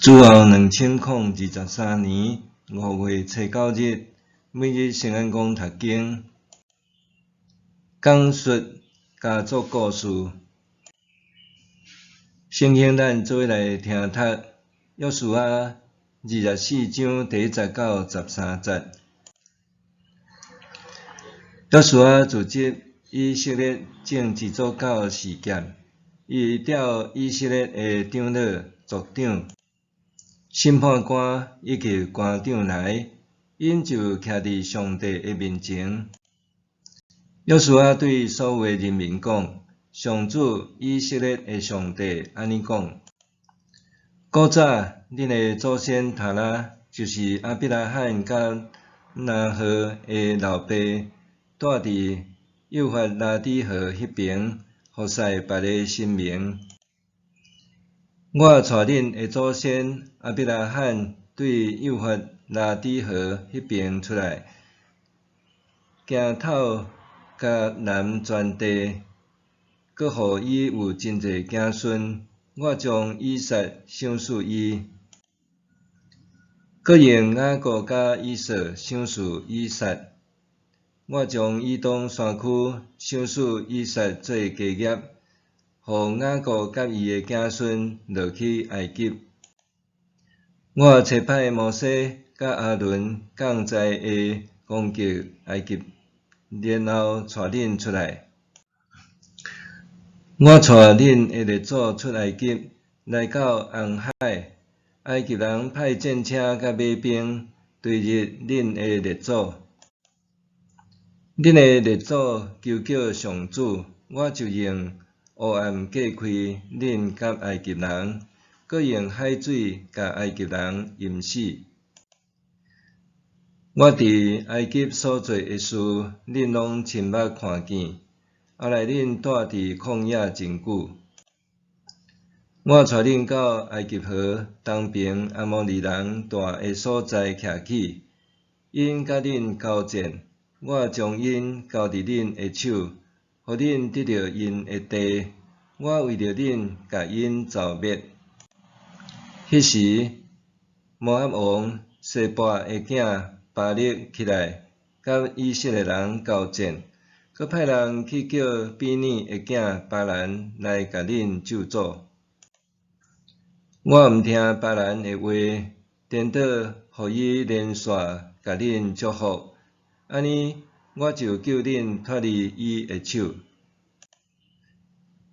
主後2023年5月初9日，每日聖安講讀經，講述家族故事。聖經咱做伙來聽讀約書亞24章第1節到13節。約書亞組織以色列眾支族到示劍，伊調以色列的長老、族長、審判官以及官長來，𪜶就徛佇上帝的面前。約書亞對所有的人民講：上主以色列的上帝按呢講：古早恁的祖先塔拉，就是亞伯拉罕佮拿鶴的老爸，住佇幼發拉底河彼爿，服侍別个神明。我帶恁的祖先亞伯拉罕對幼發拉底河彼爿出來，行透迦南全地，閣予伊有真濟子孫。我將以撒賞賜伊，閣用雅各佮以掃賞賜以撒。我將以東山區賞賜以撒做家業，予雅各佮伊的子孫落去埃及。我差派摩西佮亞倫降災的攻擊埃及，然後帶恁出來。我帶恁的列祖出埃及，來到紅海，埃及人派戰車佮馬兵追入恁的列祖。恁的列祖求叫上主，我就用烏暗隔開恁佮埃及人，閣用海水共埃及人淹死。我佇埃及所做的事，恁攏親目看見。後來恁蹛佇曠野真久。我帶恁到埃及河東爿阿摩利人蹛的所在徛起，𪜶佮恁交戰，我將𪜶交佇恁的手，予恁得著𪜶的地。我為著恁，共𪜶剿滅。彼時，摩押王西波的囝巴力起來，佮以色列人交戰，閣派人去叫比擬的囝巴蘭來共恁咒詛。我毋聽巴蘭的話，顛倒予伊連續共恁祝福，按呢，我就救恁脫離伊的手。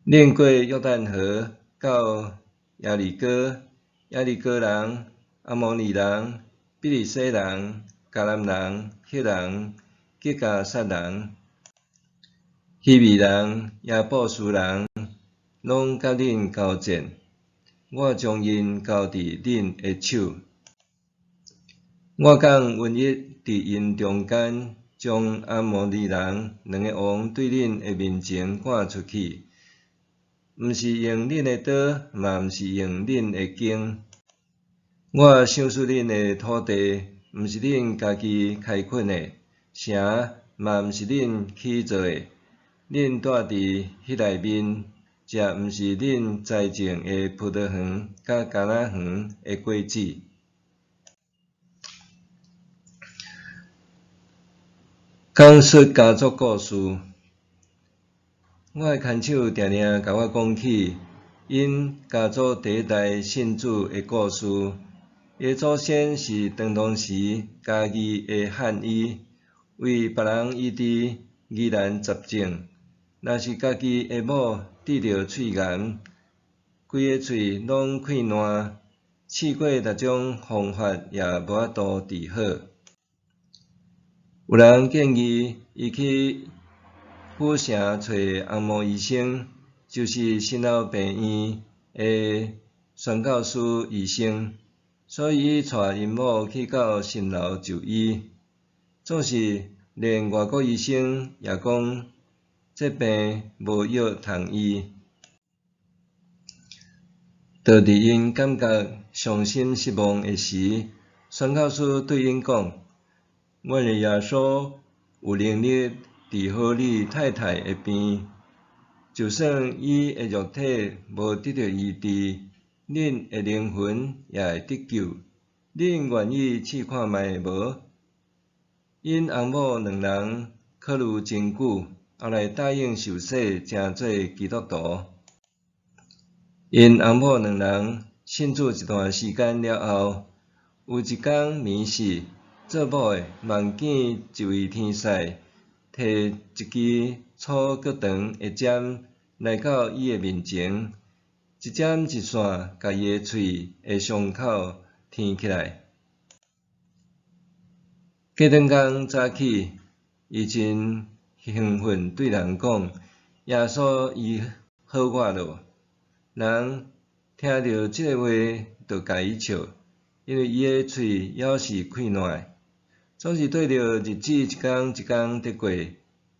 恁過約旦河到耶利哥，耶利哥人、阿摩利人、比利洗人、迦南人、赫人、吉甲撒人、希未人、耶布斯人，攏佮恁交戰，我將𪜶交佇恁的手。我降瘟疫佇𪜶中間，將阿摩利人兩个王對恁的面前趕出去，毋是用恁的刀，嘛毋是用恁的弓。我賞賜恁的土地，毋是恁家己開墾的，城嘛毋是恁起造的。恁蹛佇彼內面，食毋是恁栽種的葡萄園佮橄欖園的果子。講述家族故事，我的牽手定定共我講起𪜶家族第一代信主的故事。伊的祖先是當當時嘉義的漢醫，為別人醫治疑難雜症。若是家己的某得著喙癌，規个喙攏潰爛，試過六種方法也無法度治好。有人建議伊去府城揣紅毛醫生，就是新老病院的宣教師醫生，所以伊帶𪜶某去到新樓就醫。總是連外國醫生也講，這病無藥通醫。就佇𪜶感覺傷心失望的時，宣教師對𪜶講：阮的耶穌有能力治好你太太的病，就算伊的肉體無得著醫治，恁的靈魂也會得救。恁願意試看覓無？𪜶翁某兩人考慮真久，後來答應受洗，成做基督徒。𪜶翁某兩人信主一段時間了後，有一工暝時，做某的夢見一位天使提一支粗閣長的針來到伊的面前，一針一線共伊的喙的傷口添起來。過轉工早起，伊真興奮對人講：耶穌醫好我囉。人聽著這個話，就共伊笑，因為伊的喙猶是潰爛的。總是對著日子一工一工佇過，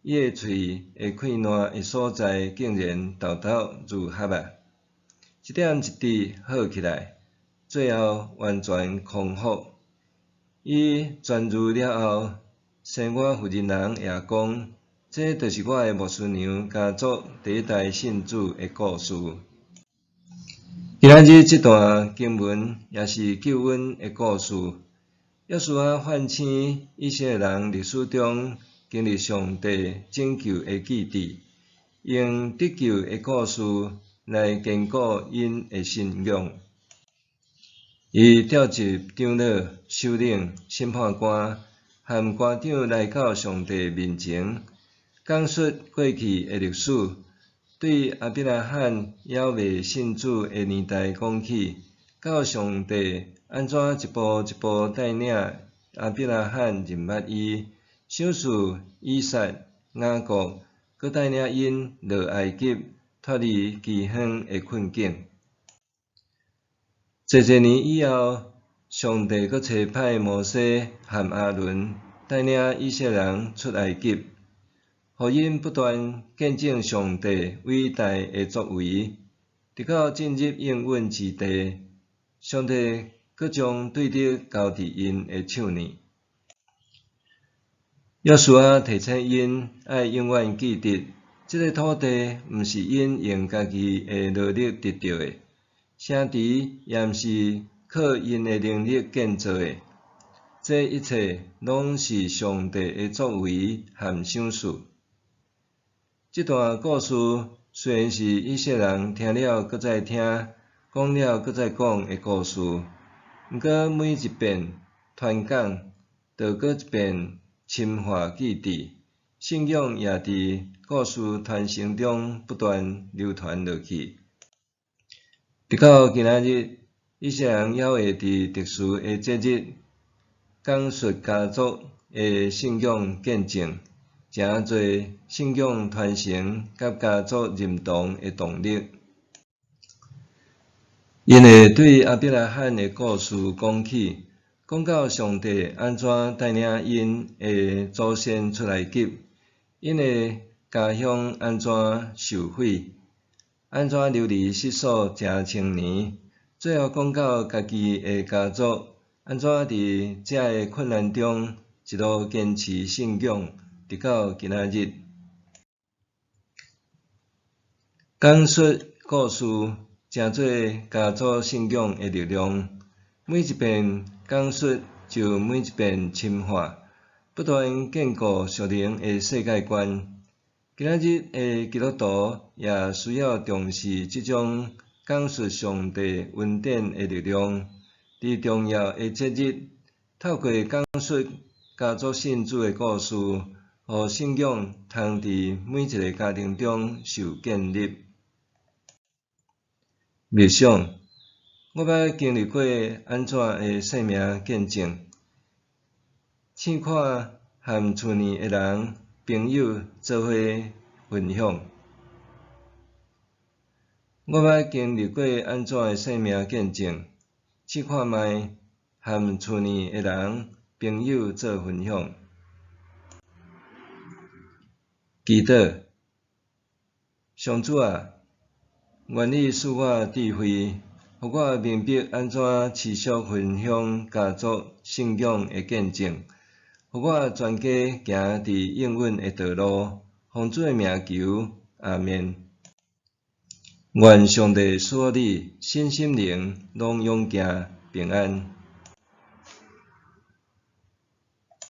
伊的喙的潰爛的所在竟然沓沓愈合啊！一點一滴好起來，最後完全康復。伊痊愈了後，生我婦人人也講，這就是我的牧師娘家族第一代信主的故事。今仔日這段經文也是救恩的故事。約書亞喚醒以色列人歷史中經歷上帝拯救的記憶，用得救的故事來堅固𪜶的信仰。伊召集長老、首領、審判官和官長來到上帝面前，講述過去的歷史，對亞伯拉罕猶未信主的年代講起，到上帝按怎一步一步帶領亞伯拉罕認捌伊，賞賜以撒、雅各，閣帶領𪜶落埃及脫離饑荒的困境。濟濟年以後，上帝閣差派摩西和亞倫帶領以色列人出埃及，予𪜶不斷見證上帝偉大的作為，直到進入應允之地，上帝閣將對德交佇𪜶的手內。約書亞提醒𪜶愛永遠記得，這个土地毋是𪜶用家己的勞力得著的，城池也毋是靠𪜶的能力建造的，這一切攏是上帝的作為和賞賜。這段故事雖然是以色列人聽了閣再聽，講了閣再講的故事，毋過每一遍傳講，就閣一遍深化記憶，信仰也佇故事傳承中不斷流傳落去。直到今仔日，以色列人猶會佇特殊的節日講述家族的信仰見證，成做信仰傳承佮家族認同的動力。𪜶會對亞伯拉罕的故事講起，講到上帝按怎帶領𪜶的祖先出埃及，𪜶的家鄉按怎受毀，按怎流離失所成千年，最後講到家己的家族按怎佇這个困難中一路堅持信仰，直到今仔日。講述故事，成做家族信仰的力量。每一遍講述，就每一遍深化，不斷堅固屬靈的世界觀。今仔日的基督徒也需要重視這種講述上帝恩典的力量。佇重要的節日，透過講述家族信主的故事，予信仰通佇每一个家庭中受建立。默想，我捌經歷過按怎的生命見證？試看和厝內的人、朋友做伙分享。我捌經歷過按怎的生命見證？試看覓和厝內的人、朋友做分享。祈禱，上主啊，願你賜我智慧，予我明白按怎持續分享家族信仰的見證，予我全家行佇應允的道路。奉主的名求，阿們。願上帝賜予你身心靈攏勇健平安。